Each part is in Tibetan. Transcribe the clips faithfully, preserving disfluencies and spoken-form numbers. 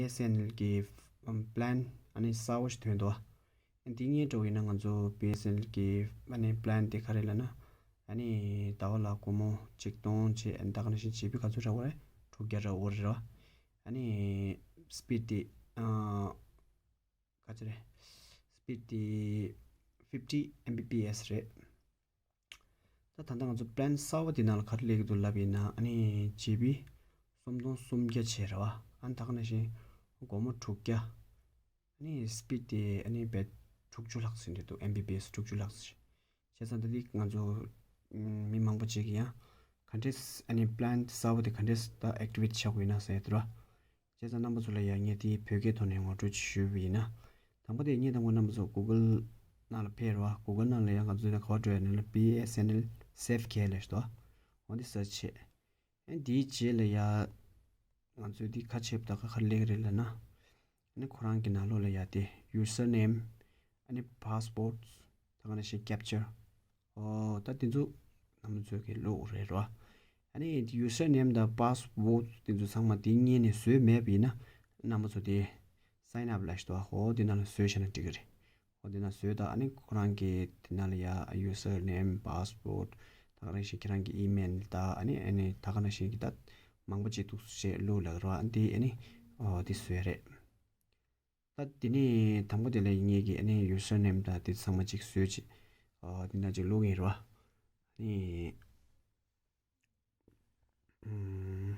ཨེས་ཨེན་ཨེལ་གྱི་པི་ལན་ཨ་ནི་གསར་པ་ཞིག་ཐོན་འདུག་འདི་ངས་འགྲོ་ཡིན་ན་ང་ཚོ་བི་ཨེས་ཨེན་ཨེལ་གྱི་ཨ་ནི་པི་ལན་དེ་ག་རེ་ལབ་ན། ཨ་ནི་ཟླ་བ་ལ་སྒོར་མོ་ཆིག་སྟོང་བྱས། ཨ་ནི་ད་ག་ནང་བཞིན་ཇི་བི་ག་ཚོད་རག་གི་རེད། དྲུག་བརྒྱ་རག་གི་རེད་བ། ཨ་ནི་སི་པིཌ་དེ་ཨ་ག་ཚོད་རེད། སི་པིཌ་དེ་ཕིབ་ཊི་ཨེམ་བི་པི་ཨེས་རེད། ད་ད་ལྟ་ང་ཚོ་པི་ལན་གསར་པ་དེ་ནང་ལ་ག་རེ་སླེབས་ཀྱི་འདུག་ལབ་ཡིན་ན། ཨ་ནི་ཇི་བི་སུམ་སྟོང་སུམ་བརྒྱ་བྱས་རེད་བ། ཨ་ནི་ད་ག་ནང་བཞིན་སྒོར་མོ་དྲུག་བརྒྱ། ཨ་ནི་སི་པིཌ་དེ་ཨ་ནི་བེད་དྲུག་ཅུ་ལྷག་ཙམ་འདྲ་འདུག་ཨེམ་བི་པི་ཨེས་དྲུག་ཅུ་ལྷག་ཙམ། བྱས་ཙང་ད་འདི་ང་ཚོ་ཨམ་མི་མང་པོ་ཅིག་གིས་ཡང་ག་འདྲས་ཨ་ནི་པི་ལན་གསར་པ་དེ་ག་འདྲས་ད་ཨེག་ཊི་ཝེ་ཊི་བྱ་དགོས་ཡིན་ན་ཟེར་ཡ་དེ་རེད་བ། བྱས་ཙང་རྣམ་པ་ཚོ་ལ་ཡང་ངས་དེའི་བོད་སྐད་ཐོག་ནས་ངོ་སྤྲོད་ཅིག་ཞུས་པ་ཡིན་ན། དང་པོ་དེ་ངས་དང་པོ་རྣམ་པ་ཚོ་གུ་གལ་ནང་ལ་ཕེབས་རེད་བ། གུ་གལ་ནང་ལ་ཡང་ང་ཚོ་ནས་ག་པར་འགྲོ་ཡ་ནི་ལ་བི་ཨེས་ཨེན་ཨེལ་སེབ་ཁེ་ལབ་ཞིག་འདུག་འོ་འདི་སར་ཆི་བྱས། ཨ་ནི་དེའི་རྗེས་ལ་ཡ་ང་ཚོས་འདི་ཁ་ཕྱེ་བ་ད་ག་ག་རེ་སླེབས་ཀྱི་རེད་ལབ་ན། ཨ་ནི་ཁོ་རང་གི་ནང་ལོགས་ལ་ཡ་དེ་ཡུ་སར་ནེམ། ཨ་ནི་པ་སི་ཝརཌ། ད་ག་ནང་བཞིན་ཀེབ་ཅར། ཨོ་ད་དེ་ཚོ་རྣམ་པ་ཚོས་ཀྱི་བླུགས་རེད་རོ། ཨ་ནི་ཡུ་སར་ནེམ་དང་པ་སི་ཝརཌ་དེ་ཚོ་ཚང་མ་དེ་སྔོན་ནས་བཟོས་མེད་པ་ཡིན་ན། རྣམ་པ་ཚོ་དེ་སའིན་ཨབ་ལབ་ཞིག་འདུག་ཨོ་དེ་ནང་ལ་བཟོས་བཞག་ན་འགྲིག་གི་རེད། ཨོ་དེ་ནང་བཟོས་དང་། ཨ་ནི་ཁོ་རང་གི་དེ་ནང་ལ་ཡ་ཡུ་སར་ནེམ། པ་སི་ཝརཌ། ད་ག་ནང་བཞིན་ཁྱེད་རང་གི་ཨི་མེལ་དང་། ཨ་ནི་ཨ་ནི་ད་ག་ནང་བཞིན་གྱི་ད་མང་པོ་ཅིག་འདུག་སེ་བླུགས་ལབ་རོ། ཨ་ནི་དེ་ཨ་ནི་ཨོ་དེ་བཟོས་རེད། ད་དེ་ནས་དང་པོ་དེ་ལ་ངེད་ཀྱིས་ཨ་ནི་ཡུ་སར་ནེམ་དང་དེ་ཚང་མ་ཅིག་བཟོས་ཅིག་ཨོ་དེ་འདྲ་ཅིག་བླུགས་ཡིན་རོ། ཨ་ནི་ཨམ།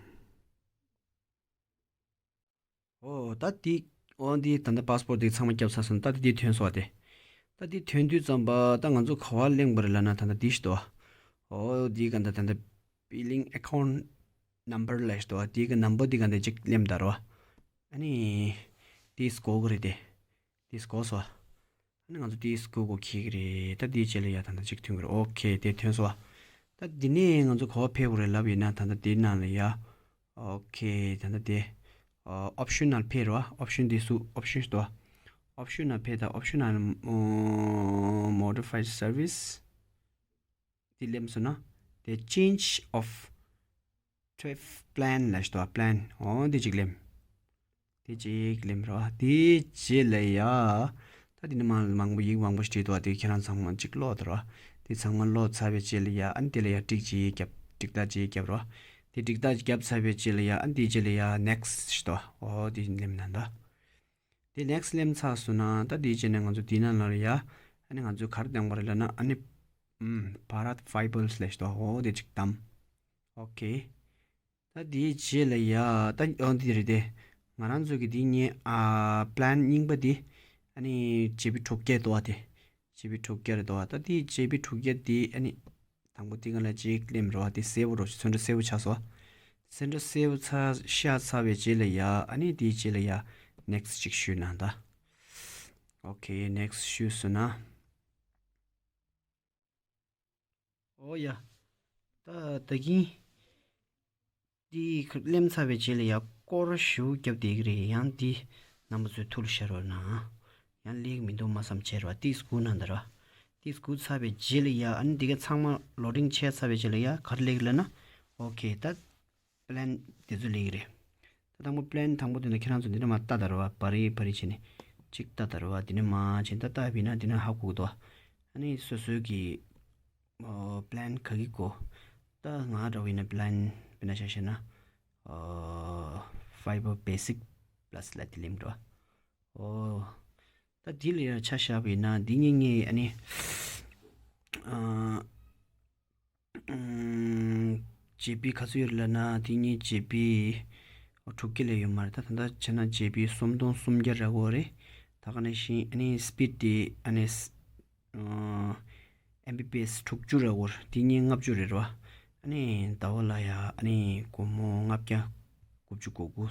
ཨོ་ད་དེ། ཨོ་འདི་ད་ལྟ་པ་སི་ཝརཌ་དེ་ཚང་མ་བརྒྱབ་ཚར་སོང་། ད་དེ་འདི་ཐོན་སོང་བ་དེ། ད་འདི་ཐོན་དུས་ཙམ་པ་ད་ང་ཚོ་ག་པར་གླེང་བ་རེད་ལབ་ན། ད་ལྟ་འདི་ཞིག་འདུག་ཨོ་འདི་ག་འདྲ་ད་ལྟ་བི་ལིང་ཨེ་ཁའུནཊ་ནམ་བར་ལབ་ཞིག་འདུག་འདི་གི་ནམ་བར་འདི་ག་འདྲ་ཅིག་གླེམ་ད་རོ། ཨ་ནི་དེ་སྒོ་གི་རེད་དེ། དེ་སྒོ་སོ། ཨ་ནི་ང་ཚོ་དེ་སྒོ་གོ་ཁྱེད་ཀྱི་རེད། ད་དེའི་རྗེས་ལ་ཡ་ད་ལྟ་ཅིག་ཐོན་གི་རེད། ཨོ་ཁེ་དེ་ཐོན་སོ། ད་འདི་ནས་ང་ཚོ་ག་པར་ཕེབས་དགོས་རེད་ལབ་ཡིན་ན། ད་ལྟ་དེའི་ནང་ལ་ཡ། ཨོ་ཁེ་ད་ལྟ་དེ། ཨོ་ཨོབ་ཤན་ནང་ཕེབས་རོ། ཨོབ་ཤན་དེ་སུ་ཨོབ་ཤན་ཞིག་འདུག་ཨོབ་ཤན་ནང་ཕེབས་དང་། ཨོབ་ཤན་ནང་ཨོ་མོ་ཌི་ཕའི་སར་བིས། དེ་གླེམ་སོང་ན། དེ་change of tariff plan ལབ་ཞིག་འདུག་པི་ལན། ཨོ་དེ་གཅིག་གླེམ། དེ་གཅིག་གླེམ་རོ། དེའི་རྗེས་ལ་ཡ། ད་དེ་ནི་མང་མང་པོ་ཡིག་མང་པོ་ཞིག་བྲིས་འདུག་དེ་ཁྱེད་རང་ཚང་མ་གཅིག་ཀློག་དང་རོ། དེ་ཚང་མ་ཀློག་ཚར་བའི་རྗེས་ལ་ཡ། ཨ་ནི་དེ་ལ་ཡ་ཀྲིག་གཅིག་བརྒྱབ། ཀྲིག་རྟགས་གཅིག་བརྒྱབ་རོ། དེ་ཀྲིག་རྟགས་བརྒྱབ་ཚར་བའི་རྗེས་ལ་ཡ། ཨ་ནི་དེའི་རྗེས་ལ་ཡ་ནེག་སི་ཊི་ཞིག་འདུག་ཨོ་དེ་གླེམ་ན་ད། དེ་ནེག་སི་ཊི་གླེམ་ཚར་སོང་ན། ད་དེའི་རྗེས་ནས་ང་ཚོ་དེའི་ནང་ལ་ཡ། ཨ་ནི་ང་ཚོས་ག་རེ་གཏང་དགོས་རེད་ལབ་ན། ཨ་ནི་ཨམ་བྷ་རཏ་ཕའི་བར་ལབ་ཞིག་འདུག་ཨོ་དེ་གཅིག་བདམས། ཨོ་ཁེ། ད་དེའི་རྗེས་ལ་ཡ། ད་ཨོ་འདི་རེད་དེ། ང་རང་ཚོ་གི་དེ་ངའི་ཨ་པི་ལན་རྙིང་པ་དེ། ཨ་ནི་ཇི་བི་དྲུག་བརྒྱ་འདུག་པ་དེ། ཇི་བི་དྲུག་བརྒྱ་རེད་འདུག་པ། ད་དེ་ཇི་བི་དྲུག་བརྒྱ་དེ་ཨ་ནི་དང་པོ་དེ་ག་ལ་ཅིག་གླེམ་རོ། དེ་སེབ་རོ། ཚོན་ཁྲ་སེབ་ཆགས་སོང་། ཚོན་ཁྲ་སེབ་ཚར་ཤ་ཚར་བའི་རྗེས་ལ་ཡ། ཨ་ནི་དེའི་རྗེས་ལ་ཡ་ནེག་སི་ཊི་ཅིག་ཞུས་ན་ད། ཨོ་ཁེ་ནེག་སི་ཊི་ཞུས་སོང་ན། ཨོ་ཡ། ད་ད་གིན་འདི་གླེམ་ཚར་བའི་རྗེས་ལ་ཡ་སྐོར་ཞིག་བརྒྱབ་བསྡད་ཀྱི་རེད། ཡང་འདི་རྣམ་པ་ཚོས་ཐུགས་ལ་ཤར་བ་ན། ཡང་སླེབས་ཀྱི་མི་འདུག་སྨ་རྩོམ་བྱས་རོ། ཏིས་སྒུག་གནང་དང་རོ། ཏིས་སྒུག་ཚར་བའི་རྗེས་ལ་ཡ། ཨ་ནི་འདི་ག་ཚང་མ་ལོ་ཌིང་བྱས་ཚར་བའི་རྗེས་ལ་ཡ་ག་རེ་སླེབས་ཀྱི་ལབ་ན། ཨོ་ཁེ་ད། པི་ལན་དེ་ཚོ་སླེབས་ཀྱི་རེད། ད་དང་པོ་པི་ལན་དང་པོ་དེ་ནས་ཁྱེད་རང་ཚོ་འདི་ནས་མར་ལྟ་དང་རོ། བ་རི་བ་རི་བྱས་ནས་གཅིག་ལྟ་དང་རོ། བ་འདི་ནས་མར་བྱས་ནས་ད་ལྟ་བས་ན་འདི་ནས་ཧ་གོ་གི་འདུག་ཨ་ནི་སོ་སོའི་གི་ཨོ་པི་ལན་ག་གི་གོ། ད་ང་འདྲ་བོ་ཡིན་ན་པི་ལན་དཔེར་ན་ཆ་བཞག་ན། ཨོ་ཕའི་བར་བེ་སིག་པི་ལ་སི་ལབ་དེ་སླེབས་འགྲོ། ཨོ། ད་འདི་ལ་ཡང་ཆ་བཞག་པ་ཡིན་ན། འདི་ངས་ངས་ཨ་ནི་ཨ་ཨམ་ཇི་བི་ག་ཚོད་ཡོད་རེད་ལབ་ན། དེ་ངས་ཇི་བི་དྲུག་བརྒྱ་ལས་ཡོད་མ་རེད། ད་ད་ལྟ་བྱས་ན་ཇི་བི་སུམ་སྟོང་སུམ་བརྒྱ་རག་གི་ཡོད་རེད། ད་ག་ནང་བཞིན་ཨ་ནི་སི་པིཌ་དེ་ཨ་ནི་ཨམ་བི་པི་ཨེས་དྲུག་ཅུ་རག་གི་ཡོད་རེད། དེ་ངས་ལྔ་བཅུ་རེད་རོ། ཨ་ནི་ཟླ་བ་ལ་ཡ་ཨ་ནི་སྒོར་མོ་ལྔ་བརྒྱ་དགུ་བཅུ་གོ་དགུ།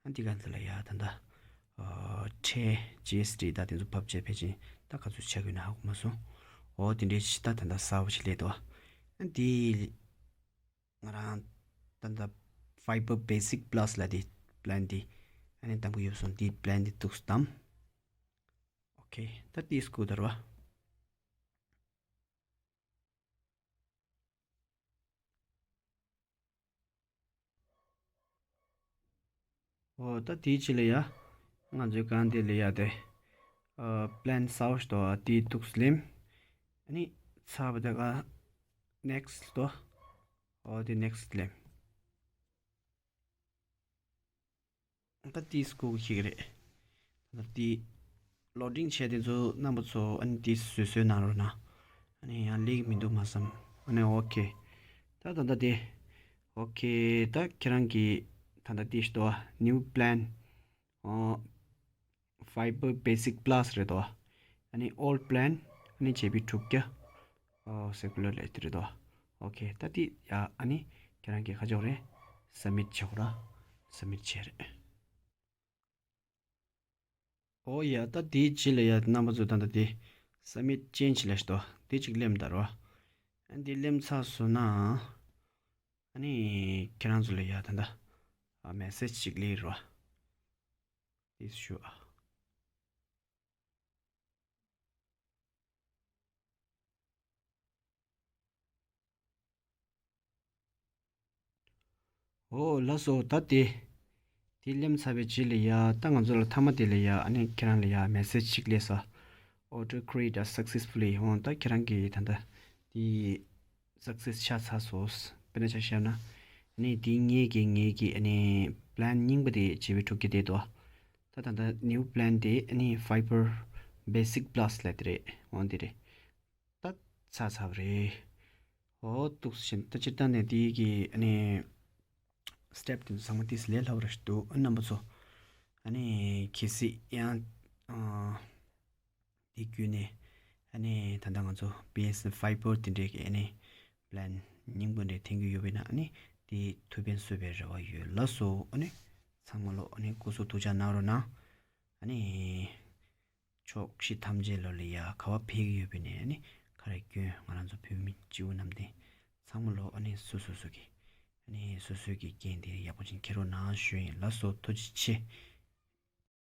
ཨ་འདི་ག་འདི་ལ་ཡ་ད་ལྟ་ཨ་ཁྲལ་ཇི་ཨེས་ཊི་ད་དེ་ཚོ་ཕབ་བྱས་ཕལ་ཆེར་ད་ག་ཚོད་ཆགས་ཀྱི་ཡོད་ན་ཧ་གོ་མ་སོང་། འོ་དེ་འདྲའི་ད་ད་ལྟ་གསར་པ་ཞིག་སླེབས་འདུག་ཨ་འདི་ང་རང་ད་ལྟ་ཕའི་བར་བེ་སིག་པི་ལ་སི་ལབ་དེ་པི་ལན་དེ་ཨ་ནི་གཏང་གི་ཡོད་སོང་། དེ་པི་ལན་དེ་འདུག་སེ་བདམས། ཨོ་ཁེ། ད་དེ་སྒུག་དང་རོ། ཨོ་ད་དེའི་ཕྱི་ལ་ཡ། ང་ཚོའི་གང་དེ་ལ་ཡ་དེ། ཨ་པི་ལན་སའོ་ཞིག་འདུག་དེའི་ཐུགས་སླེམ། ཨ་ནི་ཚ་བ་དེ་ག་ནེག་སི་འདུག་ཨོ་དེ་ནེག་སི་སླེམ། ད་དེའི་སྐུ་ཞིག་རེད། ད་དེ་ལོ་ཌིང་བྱས་དེ་ཚོ་རྣམ་པ་ཚོ་ཨ་ནི་དེ་བཟོས་བཟོས་གནང་རོགས་གནང་། ཨ་ནི་ཡང་ལེགས་མི་འདུག་མ་བསམ། ཨ་ནི་ཨོ་ཁེ། ད་ད་ད་དེ། ཨོ་ཁེ། ད་ཁྱེད་རང་གིས་ད་ད་དེ་ཞིག་འདུག་ནིའུ་པི་ལན། ཨོ། Fiber Basic Plus རེད་དོ། ཨ་ནི་Old Plan ཨ་ནི་ཇེ་བི་དྲུག་བརྒྱ། ཨོ་སེ་ཀུ་ལར་ལས་དེ་རེད་དོ། ཨོ་ཁེ། ད་དེ་ཡ་ཨ་ནི་ཁྱེད་རང་གིས་ཁ་ཕྱོགས་རེད། སབ་མིཊ་བྱེད་དགོས་ར། སབ་མིཊ་བྱས་རེད། ཨོ་ཡ། ད་དེའི་རྗེས་ལ་ཡ་རྣམ་པ་ཚོ་ད་ལྟ་དེ་སབ་མིཊ་ཅན་བྱེད་ལ་ཞིག་འདུག་དེ་གཅིག་སླེབས་ད་རོ། ཨ་འདི་སླེབས་ཚར་སོང་ན། ཨ་ནི་ཁྱེད་རང་ཚོ་ལ་ཡ་ད་ལྟ་ཨ་མེ་སེཇ་ཅིག་སླེབས་རོ། དེ་ཞུ་ཨ། ཨོ་ལགས་སོ། ད་དེ་དེ་སླེབས་ཚར་བའི་རྗེས་ལ་ཡ། ད་ང་ཚོ་ལ་མཐའ་མ་དེ་ལ་ཡ་ཨ་ནི་ཁྱེད་རང་ལ་ཡ་མེ་སེཇ་ཅིག་སླེབས་ས། Order created successfully. ཨོ་ད་ཁྱེད་རང་གིས་ད་ལྟ་དེ་སག་སེས་ཆགས་ཚར་སོང་། དཔེར་ན་ཆ་བཞག་ན། ཨ་ནི་དེ་ངེད་ཀྱི་ངེད་ཀྱི་ཨ་ནི་པི་ལན་རྙིང་པ་དེ་ཇི་བི་དྲུག་བརྒྱ་དེ་འདུག་ད་ད་ལྟ་ནིའུ་པི་ལན་དེ་ཨ་ནི་Fiber Basic Plus ལབ་དེ་རེད། ཨོ་དེ་རེད། ད་ཚར་ཚར་བ་རེད། ཨོ་ཏོག་ཙམ་ད་སྤྱིར་བཏང་ནས་དེ་གི་ཨ་ནི་སི་ཊེབ་དེ་ཚོ་ཚང་མ་ཏོག་ཙམ་ལས་སླ་བོ་རེད་འདུག་ཨ་རྣམ་པ་ཚོ། ཨ་ནི་གལ་སྲིད་ཡང་ཨ། དེ་བརྒྱུད་ནས་ཨ་ནི་ད་ལྟ་ང་ཚོ་བི་ཨེས་ཨེན་ཨེལ་ཕའི་བར་དེ་འདྲའི་གི་ཨ་ནི་པི་ལན་རྙིང་པ་འདྲ་འཐེན་གྱི་ཡོད་པས་ན། ཨ་ནི་དེ་ཐུགས་ཕན་གསོས་པའི་རེ་བ་ཡོད། ལགས་སོ། ཨ་ནི་ཚང་མ་ལོ་ཨ་ནི་སྐུ་གཟུགས་ཐུགས་ཅག་གནང་རོགས་གནང་། ཨ་ནི་ཕྱོགས་བཞི་ཐམས་ཅད་ལོ་ལ་ཡ་ག་བ་ཕེབས་ཀྱི་ཡོད་པས་ན། ཨ་ནི་ག་རེ་སྐྱོན་ང་རང་ཚོ་བོད་མི་སྤྱི་བོ་གནམ་བསྟན་ཚང་མ་ལོ་ཨ་ནི་སོ་སོ་སོ་གི་ཨ་ནི་སོ་སོའི་གི་འགན་དེ་ཡག་པོ་ཅིག་འཁྱེར་རོགས་གནང་ཞུ་ཡིན། ལགས་སོ། ཐུགས་རྗེ་ཆེ།